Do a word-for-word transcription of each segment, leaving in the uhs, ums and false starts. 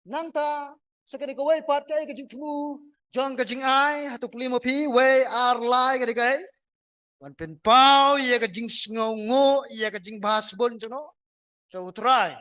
Nangta, sa kane kawei pat kaei ka jingthmu jong ka jingai, hato pule ma phi, wei ar lai ka dei kaei? Ban pynpaw ïa ka jingsngewnguh ïa ka jingbha sbun jong no, jong U Trai.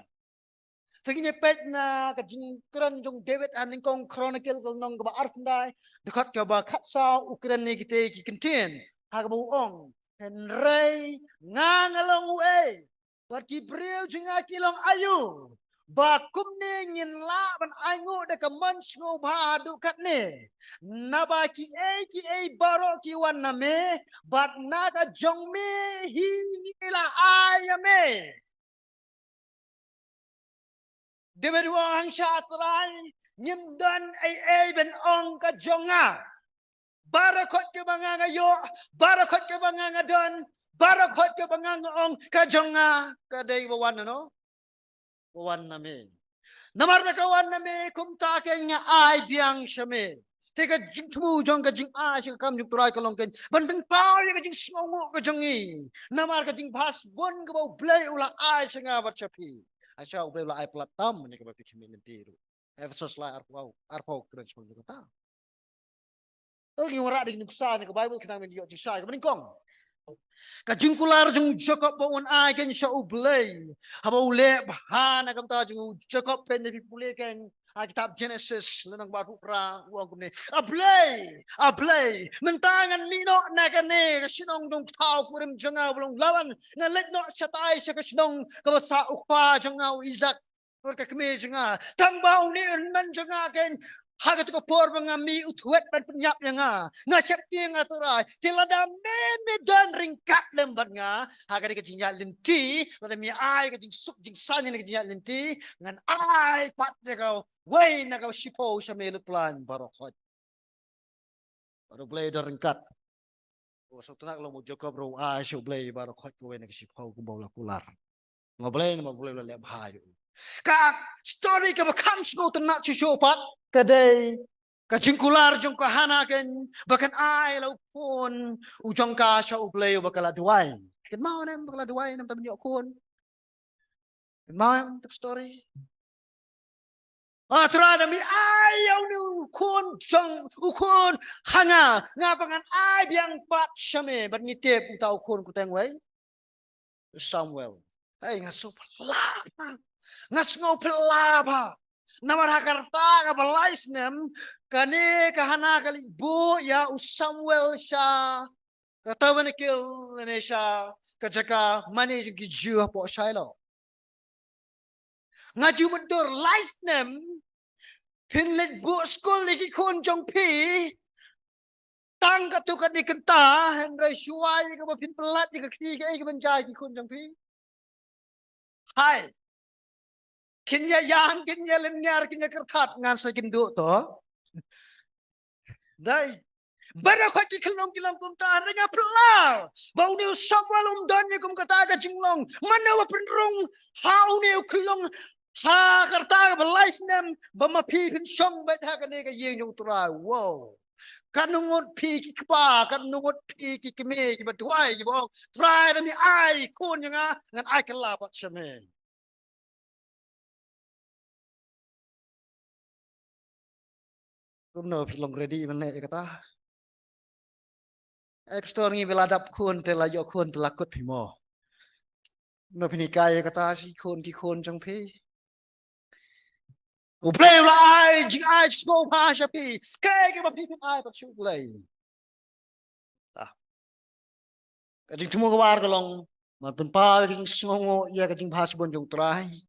Te ngin ïa peit na ka jingkren jong u David ha Nyngkong Chronicle ka lynnong kaba arphew khyndai, dkhot kaba khatsaw, u kren ïa kitei ki kyntien ha kaba u ong, hynrei nga nga long uei, bad ki briew jong nga ki long aïu, ba kumne ngin lah ban ainguh da ka mon sngewbha haduh katne? Naba kiei kiei baroh ki wan na me, bad na ka jong me hi ngi la ai ïa me. David u ong, hangsha Trai ngim don ei ei ban ong ka jong nga. Baroh khoit kaba nga nga ïoh, baroh khoit kaba nga nga don, baroh khoit kaba nga nga ong, ka jong nga ka dei ba wan na no, ba wan na me. Namar ba ka wan na me, kumta kein nga ai biang sha me. Te ka jingthmu jong ka jingai sha ka kam jong U Trai ka long kein ban pynpaw ïa ka jingsngewnguh ka jong ngi. Namar ka jingbha sbun kaba U Blei u la ai sha nga bad sha phi. Hato U Blei u la ai palat tam ne kaba phi khmih lynti ruh? Ephesos lai arphew, arphew kren shaphang kata. To ngi wanrah da ki nuksa na ka Baibl khnang ban ïoh jingshai kaba nyngkong. Ka jingkular jong u Jakob ba un ai kein sha U Blei. Haba u leh bha na ka bynta jong u Jakob, peit ne phi pule kein ha kitab Genesis lynnong ba arphew phra, u ong kumne: A Blei, A Blei, mynta ngan mih noh na kane ka shnong jong u thaw kurim jong nga u ba long Laban, ngan leit noh shatai sha ka shnong kaba sah u kpa jong nga u Isaak, bad ka kmie jong nga. Tang ba une u hynmen jong nga kein, ha kato ka por ba nga mih, u thwet ban pynïap ïa nga. Nga sheptieng, A Trai. Te lada me, me don ryngkat lem bad nga ha kane ka jingïaid lynti, lada me ai ka jingsuk jingsaiñ ha kane ka jingïaid lynti, ngan ai pat ïa kawei na ka shiphew sha me lut plan baroh khoit. Bad U Blei u don ryngkat. U sngewtynnat, long ba u Jakob ruh u ai sha U Blei baroh khoit kawei na ka shiphew kumba u la kular. Namar balei? Namar U Blei u la leh bha ïa u. Ka story kaba kham sngewtynnat shuh shuh pat ka dei ka jingkular jong ka Hana kein ba kan ai la u khun u jong ka sha U Blei uba ka la duwai. Kynmaw ne em ba ka la duwai namar ban ïoh khun? Kynmaw em ïa ka story? A Trai, da me ai ïa une u khun jong, u khun ha nga, nga pat ngan ai biang pat sha me. Bad ngi tip uta u khun kuteng wei? U Samuel. Hei, nga sngewphylla bha. Nga sngewphylla bha. Namar ha ka rta kaba lai snem, kane ka Hana ka leit buh ïa u Samuel sha ka tabernacle, lane sha ka jaka mane jong ki Jiw hapoh Shiloh. Nga ju mutdur lai snem, phin leit buh skul ïa ki khun jong phi tang katto katne kynta, hynrei shuwa ïa kaba phin pynlait ïa ka khri, kaei kaban jia ïa ki khun jong phi? Hai. Kin ïa ïam, kin ïa lynñiar, kin ïa kyrthat, ngan sa kin duh to. Dei. Baroh khoit ki khyllung ki long kumta, hynrei nga phylla ba une u Samuel um don ïa kum kata ka jinglong. Mano ba pynrung ha une u khyllung ha ka rta kaba lai snem ba ma phi phin shong beit ha kane ka ïing jong U Trai. Wow. Katno ngut phi ki kpa, katno ngut phi ki kmie kiba duwai, kiba ong, Trai, da me ai khun ïa nga, ngan ai kylla pat sha me. Kumno phi long ready ban leh ïa kata? Ek stor ngi ba la dap khun te la ïoh khun te la kut phi mo. Kumno phin hikai ïa kata sha ki khun, ki khun jong phi? U Blei u la ai jingai sngewbha sha phi. Kaei kaba phi phin ai pat sha U Blei? Ah. Ka jingthmu kaba ar ka long ban pynpaw ïa ka jingsngewnguh ïa ka jingbha sbun jong U Trai.